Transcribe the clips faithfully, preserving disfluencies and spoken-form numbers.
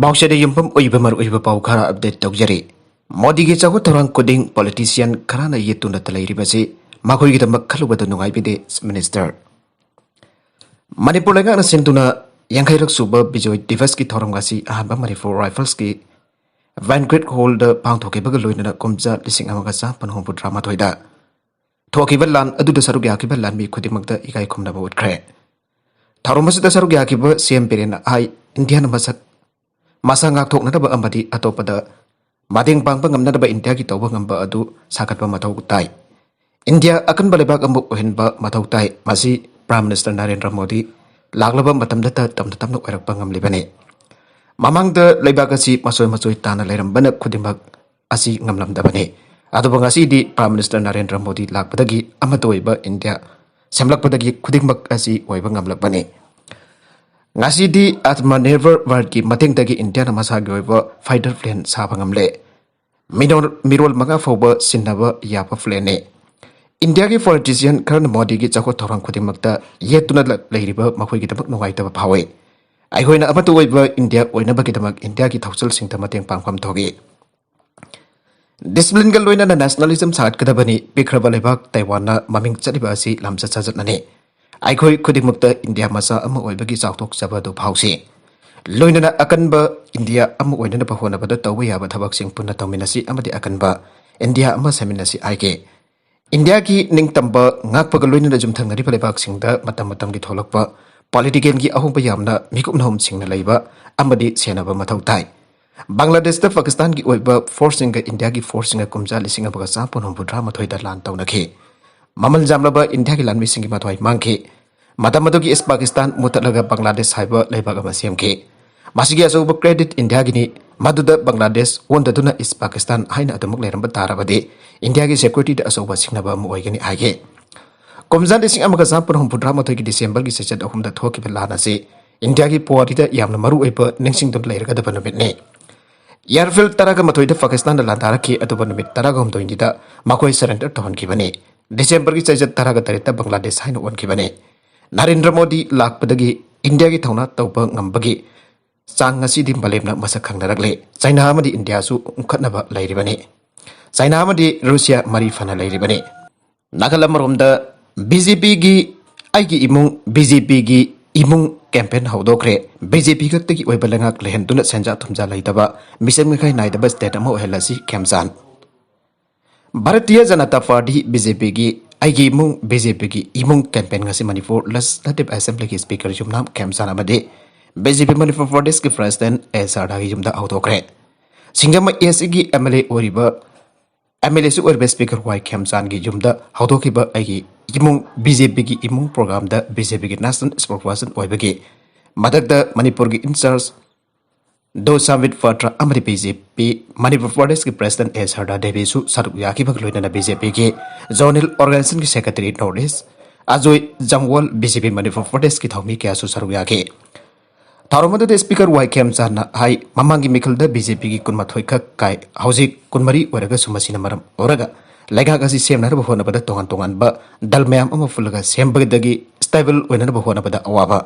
ꯄꯥꯎꯆꯦꯗ ꯌꯨꯝꯐꯝ ꯑꯣꯏꯕ ꯃꯔꯨꯑꯣꯏꯕ ꯄꯥꯎ ꯈꯔ ꯑꯞꯗꯦꯠ ꯇꯧꯖꯔꯤ꯫ ꯃꯣꯗꯤꯒꯤ ꯆꯥꯎꯈꯠ ꯊꯧꯔꯥꯡ ꯈꯨꯗꯤꯡ ꯄꯣꯂꯤꯇꯤꯁꯤꯌꯥꯟ ꯈꯔꯅ ꯌꯦꯠꯇꯨꯅꯇ ꯂꯩꯔꯤꯕꯁꯤ ꯃꯈꯣꯏꯒꯤꯗꯃꯛ ꯈꯜꯂꯨꯕꯗ ꯅꯨꯡꯉꯥꯏꯕꯤꯗꯦ, ꯆꯤꯐ ꯃꯤꯅꯤꯁꯇꯔ꯫ ꯃꯅꯤꯄꯨꯔ ꯂꯩꯉꯥꯛꯅ ꯁꯤꯟꯗꯨꯅ ꯌꯥꯡꯈꯩꯔꯛ ꯁꯨꯕ ꯕꯤꯖꯣꯏ ꯗꯤꯕꯁꯀꯤ ꯊꯧꯔꯝ ꯑꯁꯤ ꯑꯍꯥꯟꯕ ꯃꯅꯤꯄꯨꯔ ꯔꯥꯏꯐꯜꯁꯀꯤ ꯕꯦꯟꯀ꯭ꯋꯦꯠ ꯍꯣꯜꯗ ꯄꯥꯡꯊꯣꯛꯈꯤꯕꯒ ꯂꯣꯏꯅꯅ ꯀꯨꯝꯖꯥ ꯂꯤꯁꯤꯡ ꯑꯃꯒ ꯆꯥꯃꯥꯄꯟ ꯍꯨꯝꯐꯨꯇꯔꯥ ꯃꯥꯊꯣꯏꯗ ꯊꯣꯛꯈꯤꯕ ꯂꯥꯟ ꯑꯗꯨꯗ ꯁꯔꯨꯛ ꯌꯥꯈꯤꯕ ꯂꯥꯟꯃꯤ ꯈꯨꯗꯤꯡꯃꯛꯇ ꯏꯀꯥꯏ ꯈꯨꯝꯅꯕ ꯎꯠꯈ꯭ꯔꯦ꯫ ꯊꯧꯔꯝ ꯑꯁꯤꯗ ꯁꯔꯨꯛ ꯌꯥꯈꯤꯕ ꯁꯤ ꯑꯦꯝ ꯕꯤꯔꯦꯟꯅ ꯍꯥꯏ, ꯏꯟꯗꯤꯌꯥꯅ ꯃꯁꯛ ꯃꯁꯥ ꯉꯥꯛꯊꯣꯛꯅꯅꯕ ꯑꯃꯗꯤ ꯑꯇꯣꯞꯄꯗ ꯃꯇꯦꯡ ꯄꯥꯡꯕ ꯉꯝꯅꯅꯕ ꯏꯟꯗꯤꯌꯥꯒꯤ ꯇꯧꯕ ꯉꯝꯕ ꯑꯗꯨ ꯁꯥꯒꯠꯄ ꯃꯊꯧ ꯇꯥꯏ꯫ ꯏꯟꯗꯤꯌꯥ ꯑꯀꯟꯕ ꯂꯩꯕꯥꯛ ꯑꯃ ꯑꯣꯏꯍꯟꯕ ꯃꯊꯧ ꯇꯥꯏ꯫ ꯃꯁꯤ ꯄ꯭ꯔꯥꯏꯝ ꯃꯤꯅꯤꯁꯇꯔ ꯅꯔꯦꯟꯗ꯭ꯔ ꯃꯣꯗꯤ ꯂꯥꯛꯂꯕ ꯃꯇꯝꯗꯇ ꯇꯞꯅ ꯇꯞꯅ ꯑꯣꯏꯔꯛꯄ ꯉꯝꯂꯤꯕꯅꯤ꯫ ꯃꯃꯥꯡꯗ ꯂꯩꯕꯥꯛ ꯑꯁꯤ ꯃꯆꯣꯏ ꯃꯆꯣꯏ ꯇꯥꯅ ꯂꯩꯔꯝꯕꯅ ꯈꯨꯗꯤꯡꯃꯛ ꯑꯁꯤ ꯉꯝꯂꯝꯗꯕꯅꯤ꯫ ꯑꯗꯨꯕꯨ ꯉꯁꯤꯗꯤ ꯄ꯭ꯔꯥꯏꯝ ꯃꯤꯅꯤꯁꯇꯔ ꯅꯔꯦꯟꯗ꯭ꯔ ꯃꯣꯗꯤ ꯂꯥꯛꯄꯗꯒꯤ ꯑꯃꯠꯇ ꯑꯣꯏꯕ ꯏꯟꯗꯤꯌꯥ ꯁꯦꯝꯂꯛꯄꯗꯒꯤ ꯈꯨꯗꯤꯡꯃꯛ ꯑꯁꯤ ꯑꯣꯏꯕ ꯉꯝꯂꯛꯄꯅꯤ꯫ ꯉꯁꯤꯗꯤ ꯑꯥꯇꯃꯅꯤꯔꯚꯔ ꯚꯥꯔꯠꯀꯤ ꯃꯇꯦꯡꯗꯒꯤ ꯏꯟꯗꯤꯌꯥꯅ ꯃꯁꯥꯒꯤ ꯑꯣꯏꯕ ꯐꯥꯏꯇꯔ ꯄ꯭ꯂꯦꯟ ꯁꯥꯕ ꯉꯝꯂꯦ꯫ ꯃꯤꯅꯣꯔ-, ꯃꯤꯔꯣꯜ ꯃꯉꯥ ꯐꯥꯎꯕ ꯁꯤꯟꯅꯕ ꯌꯥꯕ ꯄ꯭ꯂꯦꯟꯅꯤ꯫ ꯏꯟꯗꯤꯌꯥꯒꯤ ꯄꯣꯂꯤꯇꯤꯁꯤꯌꯟ ꯈꯔꯅ ꯃꯣꯗꯤꯒꯤ ꯆꯥꯎꯈꯠ ꯊꯧꯔꯥꯡ ꯈꯨꯗꯤꯡꯃꯛꯇ ꯌꯦꯠꯇꯨꯅ ꯂ-, ꯂꯩꯔꯤꯕ ꯃꯈꯣꯏꯒꯤꯗꯃꯛ ꯅꯨꯡꯉꯥꯏꯇꯕ ꯐꯥꯎꯏ꯫ ꯑꯩꯈꯣꯏꯅ ꯑꯃꯠꯇ ꯑꯣꯏꯕ ꯏꯟꯗꯤꯌꯥ ꯑꯣꯏꯅꯕꯒꯤꯗꯃꯛ ꯏꯟꯗꯤꯌꯥꯒꯤ ꯊꯧꯁꯤꯜꯁꯤꯡꯗ ꯃꯇꯦꯡ ꯄꯥꯡꯐꯝ ꯊꯣꯛꯏ꯫ ꯗꯤꯁꯤꯄ꯭ꯂꯤꯟꯒ ꯂꯣꯏꯅꯅ ꯅꯦꯁꯅꯦꯂꯤꯖꯝ ꯁꯥꯒꯠꯀꯗꯕꯅꯤ꯫ ꯄꯤꯛꯈ꯭ꯔꯕ ꯂꯩꯕꯥꯛ ꯇꯥꯏꯋꯥꯟꯅ ꯃꯃꯤꯡ ꯆꯠꯂꯤꯕ ꯑꯁꯤ ꯂꯝꯆꯠ ꯁꯥꯖꯠꯅꯅꯤ꯫ ꯑꯩꯈꯣꯏ ꯈꯨꯗꯤꯡꯃꯛꯇ ꯏꯟꯗꯤꯌꯥ ꯃꯆꯥ ꯑꯃ ꯑꯣꯏꯕꯒꯤ ꯆꯥꯎꯊꯣꯛꯆꯕ ꯑꯗꯨ ꯐꯥꯎꯁꯤ꯫ ꯂꯣꯏꯅꯅ ꯑꯀꯟꯕ ꯏꯟꯗꯤꯌꯥ ꯑꯃ ꯑꯣꯏꯅꯅꯕ ꯍꯣꯠꯅꯕꯗ ꯇꯧꯕ ꯌꯥꯕ ꯊꯕꯛꯁꯤꯡ ꯄꯨꯟꯅ ꯇꯧꯃꯤꯟꯅꯁꯤ ꯑꯃꯗꯤ ꯑꯀꯟꯕ ꯏꯟꯗꯤꯌꯥ ꯑꯃ ꯁꯦꯝꯃꯤꯟꯅꯁꯤ ꯍꯥꯏꯈꯤ꯫ ꯏꯟꯗꯤꯌꯥꯒꯤ ꯅꯤꯡꯇꯝꯕ ꯉꯥꯛꯄꯒ ꯂꯣꯏꯅꯅ ꯌꯨꯝꯊꯪꯅꯔꯤꯕ ꯂꯩꯕꯥꯛꯁꯤꯡꯗ ꯃꯇꯝ ꯃꯇꯝꯒꯤ ꯊꯣꯛꯂꯛꯄ ꯄꯣꯂꯤꯇꯤꯀꯦꯜꯒꯤ ꯑꯍꯣꯡꯕ ꯌꯥꯝꯅ ꯃꯤꯀꯨꯞ ꯅꯍꯨꯝꯁꯤꯡꯅ ꯂꯩꯕ ꯑꯃꯗꯤ ꯁꯦꯟꯅꯕ ꯃꯊꯧ ꯇꯥꯏ꯫ ꯕꯪꯒ꯭ꯂꯥꯗꯦꯁꯇ ꯄꯥꯀꯤꯁꯇꯥꯟꯒꯤ ꯑꯣꯏꯕ ꯐꯣꯔꯁꯁꯤꯡꯒ ꯏꯟꯗꯤꯌꯥꯒꯤ ꯐꯣꯔꯁꯁꯤꯡꯒ ꯀꯨꯝꯖꯥ ꯂꯤꯁꯤꯡ ꯑꯃꯒ ꯆꯥꯃꯥꯄꯟ ꯍꯨꯝꯐꯨꯇꯔꯥ ꯃꯥꯊꯣꯏꯗ ꯂꯥꯟ ꯇꯧꯅꯈꯤ꯫ ꯃꯃꯜ ꯌꯥꯝꯂꯕ ꯏꯟꯗꯤꯌꯥꯒꯤ ꯂꯥꯟꯃꯤꯁꯤꯡꯒꯤ ꯃꯊ꯭ꯋꯥꯏ ꯃꯥꯡꯈꯤ꯫ ꯃꯇꯝ ꯑꯗꯨꯒꯤ ꯏꯁ ꯄꯥꯀꯤꯁꯇꯥꯟ ꯃꯨꯠꯊꯠꯂꯒ ꯕꯪꯒ꯭ꯂꯥꯗꯦꯁ ꯍꯥꯏꯕ ꯂꯩꯕꯥꯛ ꯑꯃ ꯁꯦꯝꯈꯤ꯫ ꯃꯁꯤꯒꯤ ꯑꯆꯧꯕ ꯀ꯭ꯔꯦꯗꯤꯠ ꯏꯟꯗꯤꯌꯥꯒꯤꯅꯤ꯫ ꯃꯗꯨꯗ ꯕꯪꯒ꯭ꯂꯥꯗꯦꯁ ꯑꯣꯟꯗꯗꯨꯅ ꯏꯁ ꯄꯥꯀꯤꯁꯇꯥꯟ ꯍꯥꯏꯅ ꯑꯗꯨꯃꯛ ꯂꯩꯔꯝꯕ ꯇꯥꯔꯕꯗꯤ ꯏꯟꯗꯤꯌꯥꯒꯤ ꯁꯦꯀ꯭ꯌꯨꯔꯤꯇꯤꯗ ꯑꯆꯧꯕ ꯁꯤꯡꯅꯕ ꯑꯃ ꯑꯣꯏꯒꯅꯤ ꯍꯥꯏꯈꯤ꯫ ꯀꯨꯝꯖꯥ ꯂꯤꯁꯤꯡ ꯑꯃꯒ ꯆꯥꯃꯥꯄꯟ ꯍꯨꯝꯐꯨꯇꯔꯥ ꯃꯥꯊꯣꯏꯒꯤ ꯗꯤꯁꯦꯝꯕꯔꯒꯤ ꯆꯩꯆꯠ ꯑꯍꯨꯝꯗ ꯊꯣꯛꯈꯤꯕ ꯂꯥꯟ ꯑꯁꯤ ꯏꯟꯗꯤꯌꯥꯒꯤ ꯄꯨꯋꯥꯔꯤꯗ ꯌꯥꯝꯅ ꯃꯔꯨ ꯑꯣꯏꯕ ꯅꯤꯡꯁꯤꯡꯗꯨꯅ ꯂꯩꯔꯒꯗꯕ ꯅꯨꯃꯤꯠꯅꯤ꯫ ꯑꯦꯌꯥꯔꯐꯤꯜ ꯇꯔꯥꯒ ꯃꯥꯊꯣꯏꯗ ꯄꯥꯀꯤꯁꯇꯥꯟꯗ ꯂꯥꯟꯗꯥꯔꯛꯈꯤ, ꯑꯗꯨꯕꯨ ꯅꯨꯃꯤꯠ ꯇꯔꯥꯒ ꯍꯨꯝꯗꯣꯏꯅꯤꯗ ꯃꯈꯣꯏ ꯁꯔꯦꯟꯗꯔ ꯇꯧꯍꯟꯈꯤꯕꯅꯤ꯫ ꯗꯤꯁꯦꯝꯕꯔꯒꯤ ꯆꯩꯆꯠ ꯇꯔꯥꯒ ꯇꯔꯦꯠꯇ ꯕꯪꯒ꯭ꯂꯥꯗꯦꯁ ꯍꯥꯏꯅ ꯑꯣꯟꯈꯤꯕꯅꯤ꯫ ꯅꯔꯦꯟꯗ꯭ꯔ ꯃꯣꯗꯤ ꯂꯥꯛꯄꯗꯒꯤ ꯏꯟꯗꯤꯌꯥꯒꯤ ꯊꯧꯅꯥ ꯇꯧꯕ ꯉꯝꯕꯒꯤ ꯆꯥꯡ ꯉꯁꯤꯗꯤ ꯃꯥꯂꯦꯝꯅ ꯃꯁꯛ ꯈꯪꯅꯔꯛꯂꯦ꯫ ꯆꯥꯏꯅꯥ ꯑꯃꯗꯤ ꯏꯟꯗꯤꯌꯥꯁꯨ ꯎꯪꯈꯠꯅꯕ ꯂꯩꯔꯤꯕꯅꯤ꯫ ꯆꯥꯏꯅꯥ ꯑꯃꯗꯤ ꯔꯨꯁꯤꯌꯥ ꯃꯔꯤ ꯐꯅ ꯂꯩꯔꯤꯕꯅꯤ꯫ ꯅꯥꯀꯜ ꯑꯃꯔꯣꯝꯗ ꯕꯤꯖꯦꯄꯤꯒꯤ "ꯑꯩꯒꯤ ꯏꯃꯨꯡ ꯕꯤꯖꯦꯄꯤꯒꯤ ꯏꯃꯨꯡ" ꯀꯦꯝꯄꯦꯟ ꯍꯧꯗꯣꯛꯈ꯭ꯔꯦ꯫ ꯕꯤꯖꯦꯄꯤ ꯈꯛꯇꯒꯤ ꯑꯣꯏꯕ ꯂꯩꯉꯥꯛ ꯂꯩꯍꯟꯗꯨꯅ ꯁꯦꯟꯖꯥ ꯊꯨꯝꯖꯥ ꯂꯩꯇꯕ, ꯃꯤꯆꯪ ꯃꯤꯈꯥꯏ ꯅꯥꯏꯗꯕ ꯁ꯭ꯇꯦꯠ ꯑꯃ ꯑꯣꯏꯍꯜꯂꯁꯤ ꯈꯦꯝꯆꯥꯟ꯫ ꯚꯥꯔꯇꯤꯌ ꯖꯅꯇꯥ ꯄꯥꯔꯇꯤ ꯕꯤꯖꯦꯄꯤꯒꯤ "ꯑꯩꯒꯤ ꯏꯃꯨꯡ ꯕꯤꯖꯦꯄꯤꯒꯤ ꯏꯃꯨꯡ" ꯀꯦꯝꯄꯦꯟ ꯉꯁꯤ ꯃꯅꯤꯄꯨꯔ ꯂꯦꯖꯤꯁꯂꯦꯇꯤꯚ ꯑꯦꯁꯦꯝꯕ꯭ꯂꯤꯒꯤ ꯁ꯭ꯄꯤꯀꯔ ꯌꯨꯝꯅꯥꯝ ꯈꯦꯝꯆꯥꯟ ꯑꯃꯗꯤ ꯕꯤꯖꯦꯄꯤ ꯃꯅꯤꯄꯨꯔ ꯄ꯭ꯔꯗꯦꯁꯀꯤ ꯄ꯭ꯔꯦꯁꯤꯗꯦꯟꯠ ꯑꯦ ꯁꯥꯔꯗꯥꯒꯤ ꯌꯨꯝꯗ ꯍꯧꯗꯣꯛꯈ꯭ꯔꯦ꯫ ꯁꯤꯡꯖꯃꯩ ꯑꯦꯁ ꯁꯤꯒꯤ ꯑꯦꯝ ꯑꯦꯜ ꯑꯦ ꯑꯣꯏꯔꯤꯕ, ꯑꯦꯝ ꯑꯦꯜ ꯑꯦꯁꯨ ꯑꯣꯏꯔꯤꯕ ꯁ꯭ꯄꯤꯀꯔ ꯋꯥꯏ ꯈꯦꯝꯆꯥꯟꯒꯤ ꯌꯨꯝꯗ ꯍꯧꯗꯣꯛꯈꯤꯕ "ꯑꯩꯒꯤ ꯏꯃꯨꯡ ꯕꯤꯖꯦꯄꯤꯒꯤ ꯏꯃꯨꯡ" ꯄ꯭ꯔꯣꯒ꯭ꯔꯥꯝꯗ ꯕꯤꯖꯦꯄꯤꯒꯤ ꯅꯦꯁꯅꯦꯜ ꯁ꯭ꯄꯣꯛꯁꯄꯔꯁꯟ ꯑꯣꯏꯕꯒꯤ ꯃꯊꯛꯇ ꯃꯅꯤꯄꯨꯔꯒꯤ ꯏꯟꯆꯥꯔꯖ ꯗꯣ ꯁꯥꯝꯕꯤꯠ ꯄꯇ꯭ꯔ ꯑꯃꯗꯤ ꯕꯤꯖꯦꯄꯤ ꯃꯅꯤꯄꯨꯔ ꯄ꯭ꯔꯗꯦꯁꯀꯤ ꯄ꯭ꯔꯦꯁꯤꯗꯦꯟꯠ ꯑꯦ ꯁꯥꯔꯗꯥ ꯗꯦꯕꯤꯁꯨ ꯁꯔꯨꯛ ꯌꯥꯈꯤꯕꯒ ꯂꯣꯏꯅꯅ ꯕꯤꯖꯦꯄꯤꯒꯤ ꯖꯣꯅꯦꯜ ꯑꯣꯔꯒꯅꯥꯏꯖꯦꯁꯟꯒꯤ secretary north east Ajoy Jamwal, BJP Manipur ꯄ꯭ꯔꯗꯦꯁꯀꯤ ꯊꯧꯃꯤ ꯀꯌꯥꯁꯨ ꯁꯔꯨꯛ ꯌꯥꯈꯤ꯫ ꯊꯧꯔꯝ ꯑꯗꯨꯗ ꯁ꯭ꯄꯤꯀꯔ ꯋꯥꯏ ꯈꯦꯝꯆꯥꯟꯅ ꯍꯥꯏ, ꯃꯃꯥꯡꯒꯤ ꯃꯤꯈꯜꯗ ꯕꯤꯖꯦꯄꯤꯒꯤ ꯀꯨꯟꯃꯥꯊꯣꯏ ꯈꯛ ꯀꯥꯏ, ꯍꯧꯖꯤꯛ ꯀꯨꯟꯃꯔꯤ ꯑꯣꯏꯔꯒꯁꯨ ꯃꯁꯤꯅ ꯃꯔꯝ ꯑꯣꯏꯔꯒ ꯂꯩꯉꯥꯛ ꯑꯁꯤ ꯁꯦꯝꯅꯅꯕ ꯍꯣꯠꯅꯕꯗ ꯇꯣꯉꯥꯟ ꯇꯣꯉꯥꯟꯕ ꯗꯜ ꯃꯌꯥꯝ ꯑꯃ ꯄꯨꯜꯂꯒ ꯁꯦꯝꯕꯗꯒꯤ ꯁ꯭ꯇꯦꯕꯜ ꯑꯣꯏꯅꯅꯕ ꯍꯣꯠꯅꯕꯗ ꯑꯋꯥꯕ,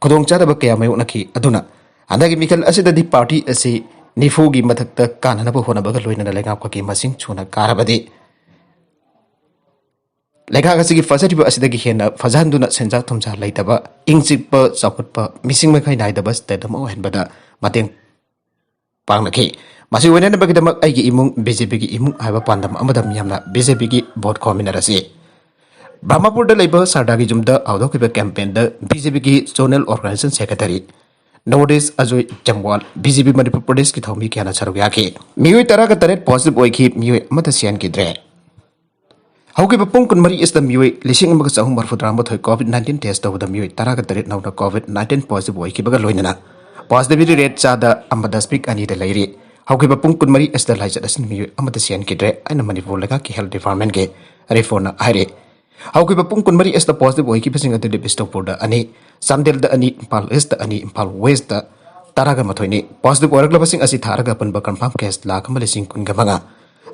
ꯈꯨꯗꯣꯡꯆꯥꯗꯕ ꯀꯌꯥ ꯃꯥꯌꯣꯛꯅꯈꯤ꯫ ꯑꯗꯨꯅ ꯍꯟꯗꯛꯀꯤ ꯃꯤꯈꯜ ꯑꯁꯤꯗꯗꯤ ꯄꯥꯔꯇꯤ ꯑꯁꯤ ꯅꯤꯐꯨꯒꯤ ꯃꯊꯛꯇ ꯀꯥꯅꯅꯕ ꯍꯣꯠꯅꯕꯒ ꯂꯣꯏꯅꯅ ꯂꯩꯉꯥꯛꯄꯒꯤ ꯃꯁꯤꯡ ꯁꯨꯅ ꯀꯥꯔꯕꯗꯤ ꯂꯩꯉꯥꯛ ꯑꯁꯤꯒꯤ ꯐꯖꯔꯤꯕ ꯑꯁꯤꯗꯒꯤ ꯍꯦꯟꯅ ꯐꯖꯍꯟꯗꯨꯅ ꯁꯦꯟꯖꯥ ꯊꯨꯝꯖꯥ ꯂꯩꯇꯕ, ꯏꯪ ꯆꯤꯛꯄ, ꯆꯥꯎꯈꯠꯄ, ꯃꯤꯁꯤꯡ ꯃꯈꯥꯏ ꯅꯥꯏꯗꯕ ꯁ꯭ꯇꯦꯠ ꯑꯃ ꯑꯣꯏꯍꯟꯕꯗ ꯃꯇꯦꯡ ꯄꯥꯡꯅꯈꯤ꯫ ꯃꯁꯤ ꯑꯣꯏꯅꯅꯕꯒꯤꯗꯃꯛ "ꯑꯩꯒꯤ ꯏꯃꯨꯡ ꯕꯤꯖꯦꯄꯤꯒꯤ ꯏꯃꯨꯡ" ꯍꯥꯏꯕ ꯄꯥꯟꯗꯝ ꯑꯃꯗ ꯃꯤꯌꯥꯝꯅ ꯕꯤꯖꯦꯄꯤꯒꯤ ꯚꯣꯠ ꯈꯣꯝꯃꯤꯟꯅꯔꯁꯤ꯫ ꯕ꯭ꯔꯍꯃꯄꯨꯔꯗ ꯂꯩꯕ ꯁꯥꯔꯗꯥꯒꯤ ꯌꯨꯝꯗ ꯍꯧꯗꯣꯛꯈꯤꯕ ꯀꯦꯝꯄꯦꯟꯗ ꯕꯤꯖꯦꯄꯤꯒꯤ zonal organisation secretary north east Ajoy Jamwal, BJP Manipur ꯄ꯭ꯔꯗꯦꯁꯀꯤ ꯊꯧꯃꯤ ꯀꯌꯥꯅ ꯁꯔꯨꯛ ꯌꯥꯈꯤ꯫ ꯃꯤꯑꯣꯏ ꯇꯔꯥꯒ ꯇꯔꯦꯠ ꯄꯣꯖꯤꯇꯤꯚ ꯑꯣꯏꯈꯤ, ꯃꯤꯑꯣꯏ ꯑꯃꯠꯇ ꯁꯤꯍꯟꯈꯤꯗ꯭ꯔꯦ꯫ ꯍꯧꯈꯤꯕ ꯄꯨꯡ ꯀꯨꯟꯃꯔꯤ ꯑꯁꯤꯗ ꯃꯤꯑꯣꯏ ꯂꯤꯁꯤꯡ ꯑꯃꯒ ꯆꯍꯨꯝ ꯃꯔꯤꯐꯨ ꯇꯔꯥꯃꯥꯊꯣꯏ ꯀꯣꯚꯤꯗ ꯅꯥꯏꯟꯇꯤꯟ ꯇꯦꯁ ꯇꯧꯕꯗ ꯃꯤꯑꯣꯏ ꯇꯔꯥꯒ ꯇꯔꯦꯠ ꯅꯧꯅ ꯀꯣꯚꯤꯗ ꯅꯥꯏꯟꯇꯤꯟ ꯄꯣꯖꯤꯇꯤꯚ ꯑꯣꯏꯈꯤꯕꯒ ꯂꯣꯏꯅꯅ ꯄꯣꯖꯤꯇꯤꯚꯤꯇꯤ ꯔꯦꯠ ꯆꯥꯗ ꯑꯃ ꯗꯁꯃꯤꯛ ꯑꯅꯤꯗ ꯂꯩꯔꯤ꯫ ꯍꯧꯈꯤꯕ ꯄꯨꯡ ꯀꯨꯟꯃꯔꯤ ꯑꯁꯤꯗ ꯂꯥꯏꯆꯠ ꯑꯁꯤꯅ ꯃꯤꯑꯣꯏ ꯑꯃꯠꯇ ꯁꯤꯍꯟꯈꯤꯗ꯭ꯔꯦ ꯍꯥꯏꯅ ꯃꯅꯤꯄꯨꯔ ꯂꯩꯉꯥꯛꯀꯤ ꯍꯦꯜꯊ ꯗꯤꯄꯥꯔꯠꯃꯦꯟꯠꯀꯤ ꯔꯤꯄꯣꯔꯠꯅ ꯍꯥꯏꯔꯤ꯫ ꯍꯧꯈꯤꯕ ꯄꯨꯡ ꯀꯨꯟꯃꯔꯤ ꯑꯁꯤꯗ ꯄꯣꯖꯤꯇꯤꯚ ꯑꯣꯏꯈꯤꯕꯁꯤꯡ ꯑꯗꯨꯗꯤ ꯕꯤꯁꯅꯨꯄꯨꯔꯗ ꯑꯅꯤ, ꯆꯥꯟꯗꯦꯜꯗ ꯑꯅꯤ, ꯏꯝꯐꯥꯜ ꯏꯁꯇ ꯑꯅꯤ, ꯏꯝꯐꯥꯜ ꯋꯦꯁꯇ ꯇꯔꯥꯒ ꯃꯥꯊꯣꯏꯅꯤ꯫ ꯄꯣꯖꯤꯇꯤꯚ ꯑꯣꯏꯔꯛꯂꯕꯁꯤꯡ ꯑꯁꯤ ꯊꯥꯔꯒ ꯑꯄꯨꯟꯕ ꯀꯟꯐꯥꯔꯝ ꯀꯦꯁ ꯂꯥꯈ ꯑꯃ ꯂꯤꯁꯤꯡ ꯀꯨꯟꯒ ꯃꯉꯥ,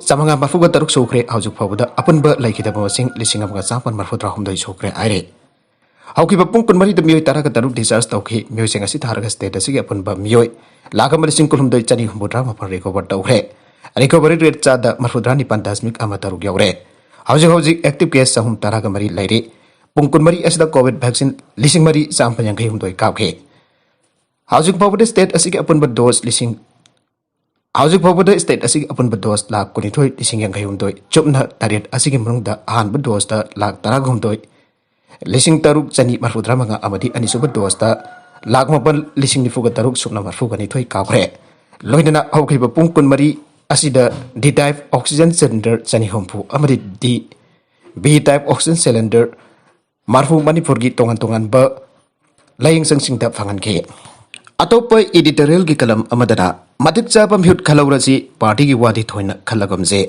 ꯆꯥꯃꯉꯥ ꯃꯔꯤꯐꯨꯒ ꯇꯔꯨꯛ ꯁꯨꯈ꯭ꯔꯦ꯫ ꯍꯧꯖꯤꯛ ꯐꯥꯎꯕꯗ ꯑꯄꯨꯟꯕ ꯂꯩꯈꯤꯗꯕ ꯃꯁꯤꯡ ꯂꯤꯁꯤꯡ ꯑꯃꯒ ꯆꯥꯃꯥꯄꯟ ꯃꯔꯤꯐꯨ ꯇꯔꯥꯍꯨꯝꯗꯣꯏ ꯁꯨꯈ꯭ꯔꯦ ꯍꯥꯏꯔꯤ꯫ ꯍꯧꯈꯤꯕ ꯄꯨꯡ ꯀꯨꯟꯃꯔꯤꯗ ꯃꯤꯑꯣꯏ ꯇꯔꯥꯒ ꯇꯔꯨꯛ discharge ꯇꯧꯈꯤ꯫ ꯃꯤꯑꯣꯏꯁꯤꯡ ꯑꯁꯤ ꯊꯥꯔꯒ state ꯑꯁꯤꯒꯤ ꯑꯄꯨꯟꯕ ꯃꯤꯑꯣꯏ ꯂꯥꯈ ꯑꯃ ꯂꯤꯁꯤꯡ ꯀꯨꯟꯍꯨꯝꯗꯣꯏ ꯆꯅꯤ ꯍꯨꯝꯐꯨꯇꯔꯥ ꯃꯥꯄꯟ recover ꯇꯧꯈ꯭ꯔꯦ꯫ Recovery rate ꯆꯥꯗ ꯃꯔꯐꯨꯇꯔꯥ ꯅꯤꯄꯥꯟ ꯗꯁꯃꯤꯛ ꯑꯃ ꯇꯔꯨꯛ ꯌꯧꯔꯦ꯫ ꯍꯧꯖꯤꯛ ꯍꯧꯖꯤꯛ active case ꯆꯍꯨꯝ ꯇꯔꯥꯒ ꯃꯔꯤ ꯂꯩꯔꯤ꯫ ꯄꯨꯡ ꯀꯨꯟꯃꯔꯤ ꯑꯁꯤꯗ COVID vaccine ꯂꯤꯁꯤꯡ ꯃꯔꯤ ꯆꯥꯝꯃ ꯌꯥꯡꯈꯩ ꯍꯨꯝꯗꯣꯏ ꯀꯥꯞꯈꯤ꯫ ꯍꯧꯖꯤꯛ ꯐꯥꯎꯕꯗ state ꯑꯁꯤꯒꯤ ꯑꯄꯨꯟꯕ dose ꯂꯤꯁꯤꯡ ꯍꯧꯖꯤꯛ ꯐꯥꯎꯕꯗ state ꯑꯁꯤꯒꯤ ꯑꯄꯨꯟꯕ dose ꯂꯥꯈ ꯀꯨꯟꯅꯤꯊꯣꯏ ꯂꯤꯁꯤꯡ ꯌꯥꯡꯈꯩ ꯍꯨꯝꯗꯣꯏ ꯆꯨꯞꯅ ꯇꯔꯦꯠ ꯑꯁꯤꯒꯤ ꯃꯅꯨꯡꯗ ꯑꯍꯥꯟꯕ doseꯇ ꯂꯥꯈ ꯇꯔꯥꯒ ꯍꯨꯝꯗꯣꯏ ꯂꯤꯁꯤꯡ ꯇꯔꯨꯛ ꯆꯅꯤ ꯃꯔꯐꯨꯇꯔꯥ ꯃꯉꯥ ꯑꯃꯗꯤ ꯑꯅꯤꯁꯨꯕ doseꯇ ꯂꯥꯈ ꯃꯥꯄꯟ ꯂꯤꯁꯤꯡ ꯅꯤꯐꯨꯒ ꯇꯔꯨꯛ ꯁꯨꯞꯅ ꯃꯔꯐꯨꯒ ꯅꯤꯊꯣꯏ ꯀꯥꯞꯈ꯭ꯔꯦ꯫ ꯂꯣꯏꯅꯅ ꯍꯧꯈꯤꯕ ꯄꯨꯡ ꯀꯨꯟꯃꯔꯤ ꯑꯁꯤꯗ D type oxygen cylinder ꯆꯅꯤ ꯍꯨꯝꯐꯨ ꯑꯃꯗꯤ D B type oxygen cylinder ꯃꯔꯐꯨ ꯃꯅꯤꯄꯨꯔꯒꯤ ꯇꯣꯉꯥꯟ ꯇꯣꯉꯥꯟꯕ ꯂꯥꯌꯦꯡꯁꯪꯁꯤꯡꯗ ꯐꯪꯍꯟꯈꯤ꯫ ꯑꯇꯣꯞꯄ editorialꯒꯤ column ꯑꯃꯗꯅ ꯃꯇꯤꯛ ꯆꯥꯕ ꯃꯤꯍꯨꯠ ꯈꯜꯍꯧꯔꯁꯤ, partyꯒꯤ ꯋꯥꯗꯤ ꯊꯣꯏꯅ ꯈꯜꯂꯒꯨꯝꯁꯤ꯫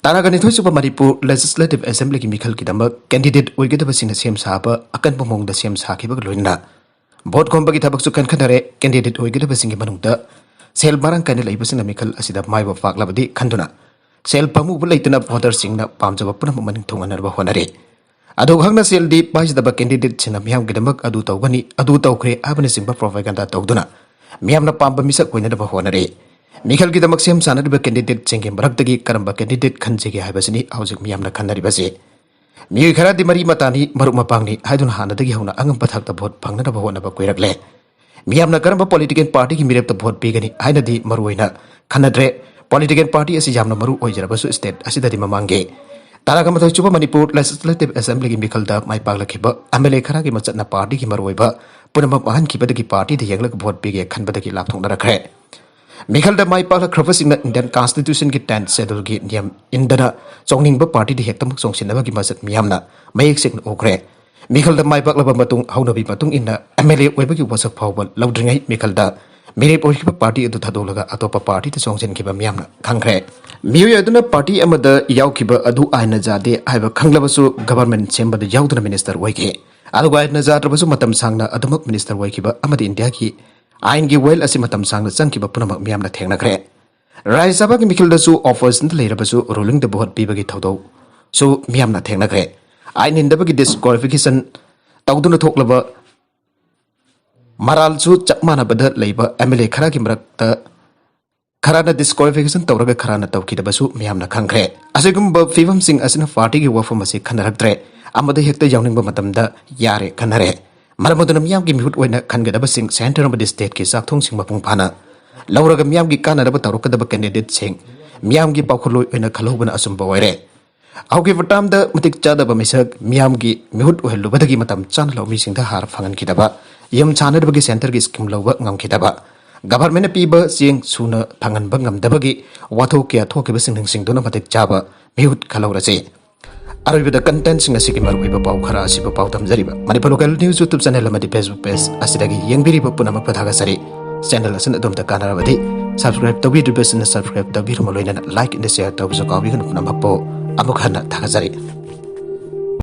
ꯇꯔꯥꯒ ꯅꯤꯊꯣꯏ ꯁꯨꯕ ꯃꯅꯤꯄꯨꯔ Legislative Assemblyꯒꯤ ꯃꯤꯈꯜꯒꯤꯗꯃꯛ candidate ꯑꯣꯏꯒꯗꯕꯁꯤꯡꯅ ꯁꯦꯝ ꯁꯥꯕ ꯑꯀꯟꯕ ꯃꯑꯣꯡꯗ ꯁꯦꯝ ꯁꯥꯈꯤꯕꯒ ꯂꯣꯏꯅꯅ vote ꯈꯣꯝꯕꯒꯤ ꯊꯕꯛꯁꯨ ꯈꯟꯈꯠꯅꯔꯦ꯫ Candidateꯒꯤ ꯃꯅꯨꯡꯗ ꯁꯦꯜ ꯃꯔꯥꯡ ꯀꯥꯏꯅ ꯂꯩꯕꯁꯤꯡꯅ ꯃꯤꯈꯜ ꯑꯁꯤꯗ ꯃꯥꯏ ꯄꯥꯛꯂꯕꯗꯤ ꯈꯟꯗꯨꯅ ꯁꯦꯜ ꯄꯥꯝꯃꯨꯕ ꯂꯩꯇꯅ voterꯁꯤꯡꯅ ꯄꯥꯝꯖꯕ ꯄꯨꯝꯅꯃꯛ ꯃꯅꯤꯡ ꯊꯨꯡꯍꯟꯅꯕ ꯍꯣꯠꯅꯔꯤ꯫ ꯑꯗꯨꯈꯛꯅ ꯁꯦꯜꯗꯤ ꯄꯥꯏꯖꯗꯕ candidateꯁꯤꯡꯅ ꯃꯤꯌꯥꯝꯒꯤꯗꯃꯛ ꯑꯗꯨ ꯇꯧꯒꯅꯤ, ꯑꯗꯨ ꯇꯧꯈ꯭ꯔꯦ ꯍꯥꯏꯕꯅꯆꯤꯡꯕ propaganda ꯇꯧꯗꯨꯅ ꯃꯤꯌꯥꯝꯅ ꯄꯥꯝꯕ ꯃꯤꯁꯛ ꯑꯣꯏꯅꯅꯕ ꯍꯣꯠꯅꯔꯤ꯫ ꯃꯤꯈꯜꯒꯤꯗꯃꯛ ꯁꯦꯝ ꯁꯥꯅꯔꯤꯕ candidateꯁꯤꯡꯒꯤ ꯃꯔꯛꯇꯒꯤ ꯀꯔꯝꯕ candidate ꯈꯟꯖꯒꯦ ꯍꯥꯏꯕꯁꯤꯅꯤ ꯍꯧꯖꯤꯛ ꯃꯤꯌꯥꯝꯅ ꯈꯟꯅꯔꯤꯕꯁꯤ꯫ ꯃꯤꯑꯣꯏ ꯈꯔꯗꯤ ꯃꯔꯤ ꯃꯇꯥꯅꯤ, ꯃꯔꯨꯞ ꯃꯄꯥꯡꯅꯤ ꯍꯥꯏꯗꯨꯅ ꯍꯥꯟꯅꯗꯒꯤ ꯍꯧꯅ ꯑꯉꯝꯕ ꯊꯥꯛꯇ vote ꯐꯪꯅꯅꯕ ꯍꯣꯠꯅꯕ ꯀꯨꯏꯔꯛꯂꯦ꯫ ꯃꯤꯌꯥꯝꯅ ꯀꯔꯝꯕ political partyꯒꯤ ꯃꯤꯔꯦꯞꯇ vote ꯄꯤꯒꯅꯤ ꯍꯥꯏꯅꯗꯤ ꯃꯔꯨꯑꯣꯏꯅ ꯈꯟꯅꯗ꯭ꯔꯦ꯫ Political party ꯑꯁꯤ ꯌꯥꯝꯅ ꯃꯔꯨ ꯑꯣꯏꯖꯔꯕꯁꯨ state ꯑꯁꯤꯗꯗꯤ ꯃꯃꯥꯡꯒꯤ ꯇꯔꯥꯒ ꯃꯥꯊꯣꯏ ꯁꯨꯕ ꯃꯅꯤꯄꯨꯔ Legislative Assemblyꯒꯤ ꯃꯤꯈꯜꯗ ꯃꯥꯏ ꯄꯥꯛꯂꯛꯈꯤꯕ MLA ꯈꯔꯒꯤ ꯃꯆꯠꯅ partyꯒꯤ ꯃꯔꯨꯑꯣꯏꯕ ꯄꯨꯝꯅꯃꯛ ꯃꯥꯡꯍꯟꯈꯤꯕꯗꯒꯤ partyꯗ ꯌꯦꯡꯂꯒ vote ꯄꯤꯒꯦ ꯈꯟꯕꯗꯒꯤ ꯂꯥꯞꯊꯣꯛꯅꯔꯛꯈ꯭ꯔꯦ꯫ ꯃꯤꯈꯜꯗ ꯃꯥꯏ ꯄꯥꯛꯂꯛꯈ꯭ꯔꯕꯁꯤꯡꯅ Indian Constitutionꯒꯤ tenth scheduleꯒꯤ ꯅꯤꯌꯝ ꯏꯟꯗꯅ ꯆꯣꯡꯅꯤꯡꯕ partyꯗ ꯍꯦꯛꯇꯃꯛ ꯆꯣꯡꯁꯤꯟꯅꯕꯒꯤ ꯃꯁꯛ ꯃꯤꯌꯥꯝꯅ ꯃꯌꯦꯛ ꯁꯦꯡꯅ ꯎꯈ꯭ꯔꯦ꯫ ꯃꯤꯈꯜꯗ ꯃꯥꯏ ꯄꯥꯛꯂꯕ ꯃꯇꯨꯡ ꯍꯧꯅꯕꯤ ꯃꯇꯨꯡ ꯏꯟꯅ MLA ꯑꯣꯏꯕꯒꯤ ꯋꯥꯁꯛ ꯐꯥꯎꯕ ꯂꯧꯗ꯭ꯔꯤꯉꯩ ꯃꯤꯈꯜꯗ ꯃꯤꯔꯦꯞ ꯑꯣꯏꯈꯤꯕ party ꯑꯗꯨ ꯊꯥꯗꯣꯛꯂꯒ ꯑꯇꯣꯞꯄ partyꯗ ꯆꯣꯡꯁꯤꯟꯈꯤꯕ ꯃꯤꯌꯥꯝꯅ ꯈꯪꯈ꯭ꯔꯦ꯫ ꯃꯤꯑꯣꯏ ꯑꯗꯨꯅ party ꯑꯃꯗ ꯌꯥꯎꯈꯤꯕ ꯑꯗꯨ ꯑꯥꯏꯟꯅ ꯌꯥꯗꯦ ꯍꯥꯏꯕ ꯈꯪꯂꯕꯁꯨ government ꯁꯦꯝꯕꯗ ꯌꯥꯎꯗꯨꯅ minister ꯑꯣꯏꯈꯤ꯫ ꯑꯗꯨꯒ ꯑꯥꯏꯟꯅ ꯌꯥꯗ꯭ꯔꯕꯁꯨ ꯃꯇꯝ ꯁꯥꯡꯅ ꯑꯗꯨꯃꯛ minister ꯑꯣꯏꯈꯤꯕ ꯑꯃꯗꯤ ꯏꯟꯗꯤꯌꯥꯒꯤ ꯑꯥꯏꯟꯒꯤ ꯋꯥꯌꯦꯜ ꯑꯁꯤ ꯃꯇꯝ ꯁꯥꯡꯅ ꯆꯪꯈꯤꯕ ꯄꯨꯝꯅꯃꯛ ꯃꯤꯌꯥꯝꯅ ꯊꯦꯡꯅꯈ꯭ꯔꯦ꯫ ꯔꯥꯖ꯭ꯌ ꯁꯚꯥꯒꯤ ꯃꯤꯈꯜꯗꯁꯨ oppositionꯗ ꯂꯩꯔꯕꯁꯨ rulingꯗ vote ꯄꯤꯕꯒꯤ ꯊꯧꯗꯧꯁꯨ ꯃꯤꯌꯥꯝꯅ ꯊꯦꯡꯅꯈ꯭ꯔꯦ꯫ ꯑꯥꯏꯟ ꯏꯟꯗꯕꯒꯤ disqualification ꯇꯧꯗꯨꯅ ꯊꯣꯛꯂꯕ ꯃꯔꯥꯜꯁꯨ ꯆꯞ ꯃꯥꯟꯅꯕꯗ ꯂꯩꯕ ꯑꯦꯝ ꯑꯦꯜ ꯑꯦ ꯈꯔꯒꯤ ꯃꯔꯛꯇ ꯈꯔꯅ ꯗꯤꯁꯀ꯭ꯋꯥꯂꯤꯐꯤꯀꯦꯁꯟ ꯇꯧꯔꯒ ꯈꯔꯅ ꯇꯧꯈꯤꯗꯕꯁꯨ ꯃꯤꯌꯥꯝꯅ ꯈꯪꯈ꯭ꯔꯦ꯫ ꯑꯁꯤꯒꯨꯝꯕ ꯐꯤꯕꯝꯁꯤꯡ ꯑꯁꯤꯅ ꯄꯥꯔꯇꯤꯒꯤ ꯋꯥꯐꯝ ꯑꯁꯤ ꯈꯟꯅꯔꯛꯇ꯭ꯔꯦ ꯑꯃꯗꯤ ꯍꯦꯛꯇ ꯌꯥꯎꯅꯤꯡꯕ ꯃꯇꯝꯗ ꯌꯥꯔꯦ ꯈꯟꯅꯔꯦ꯫ ꯃꯔꯝ ꯑꯗꯨꯅ ꯃꯤꯌꯥꯝꯒꯤ ꯃꯤꯍꯨꯠ ꯑꯣꯏꯅ ꯈꯟꯒꯗꯕꯁꯤꯡ ꯁꯦꯟꯇꯔ ꯑꯃꯗꯤ ꯁ꯭ꯇꯦꯠꯀꯤ ꯆꯥꯛꯊꯣꯡꯁꯤꯡ ꯃꯄꯨꯡ ꯐꯥꯅ ꯂꯧꯔꯒ ꯃꯤꯌꯥꯝꯒꯤ ꯀꯥꯟꯅꯅꯕ ꯇꯧꯔꯛꯀꯗꯕ ꯀꯦꯟꯗꯤꯗꯦꯠꯁꯤꯡ ꯃꯤꯌꯥꯝꯒꯤ ꯄꯥꯎꯈꯨꯝꯂꯣꯏ ꯑꯣꯏꯅ ꯈꯜꯍꯧꯕꯅ ꯑꯆꯨꯝꯕ ꯑꯣꯏꯔꯦ꯫ ꯍꯧꯈꯤꯕ ꯇꯥꯝꯗ ꯃꯇꯤꯛ ꯆꯥꯗꯕ ꯃꯤꯁꯛ ꯃꯤꯌꯥꯝꯒꯤ ꯃꯤꯍꯨꯠ ꯑꯣꯏꯍꯜꯂꯨꯕꯗꯒꯤ ꯃꯇꯝ ꯆꯥꯅ ꯂꯧꯃꯤꯁꯤꯡꯗ ꯍꯥꯔ ꯐꯪꯍꯟꯈꯤꯗꯕ, ꯌꯨꯝ ꯁꯥꯟꯅꯅꯕꯒꯤ ꯁꯦꯟꯇꯔꯒꯤ ꯁ꯭ꯀꯤꯝ ꯂꯧꯕ ꯉꯝꯈꯤꯗꯕ, ꯒꯚꯔꯟꯃꯦꯟꯠꯅ ꯄꯤꯕ ꯆꯦꯡ ꯁꯨꯅ ꯐꯪꯍꯟꯕ ꯉꯝꯗꯕꯒꯤ ꯋꯥꯊꯣꯛ ꯀꯌꯥ ꯊꯣꯛꯈꯤꯕꯁꯤꯡ ꯅꯤꯡꯁꯤꯡꯗꯨꯅ ꯃꯇꯤꯛ ꯆꯥꯕ ꯃꯤꯍꯨꯠ ꯈꯜꯍꯧꯔꯁꯤ꯫ ꯑꯔꯣꯏꯕꯗ ꯀꯟꯇꯦꯟꯠꯁꯤꯡ ꯑꯁꯤꯒꯤ ꯃꯔꯨꯑꯣꯏꯕ ꯄꯥꯎ ꯈꯔ ꯑꯁꯤꯕꯨ ꯄꯥꯎꯗꯝꯖꯔꯤꯕ Manipur local news YouTube channel ꯑꯃꯗꯤ ꯐꯦꯁꯕꯨꯛ ꯄꯦꯖ ꯑꯁꯤꯗꯒꯤ ꯌꯦꯡꯕꯤꯔꯤꯕ ꯄꯨꯝꯅꯃꯛꯄꯨ ꯊꯥꯒꯠꯆꯔꯤ꯫ ꯆꯦꯅꯦꯜ ꯑꯁꯤꯅ ꯑꯗꯣꯝꯗ ꯀꯥꯟꯅꯔꯕꯗꯤ ꯁꯕꯁꯀ꯭ꯔꯥꯏꯕ ꯇꯧꯕꯤꯗ꯭ꯔꯤꯕꯁꯤꯡꯅ ꯁꯕꯁꯀ꯭ꯔꯥꯏꯕ ꯇꯧꯕꯤꯔꯝꯃ ꯂꯣꯏꯅꯅ ꯂꯥꯏꯛ ꯑꯃꯗꯤ ꯁꯦꯌꯔ ꯇꯧꯕꯁꯨ ꯀꯥꯎꯕꯤꯒꯅꯨ꯫ ꯄꯨꯝꯅꯃꯛꯄꯨ ꯑꯃꯨꯛ ꯍꯟꯅ ꯊꯥꯒꯠꯆꯔꯤ꯫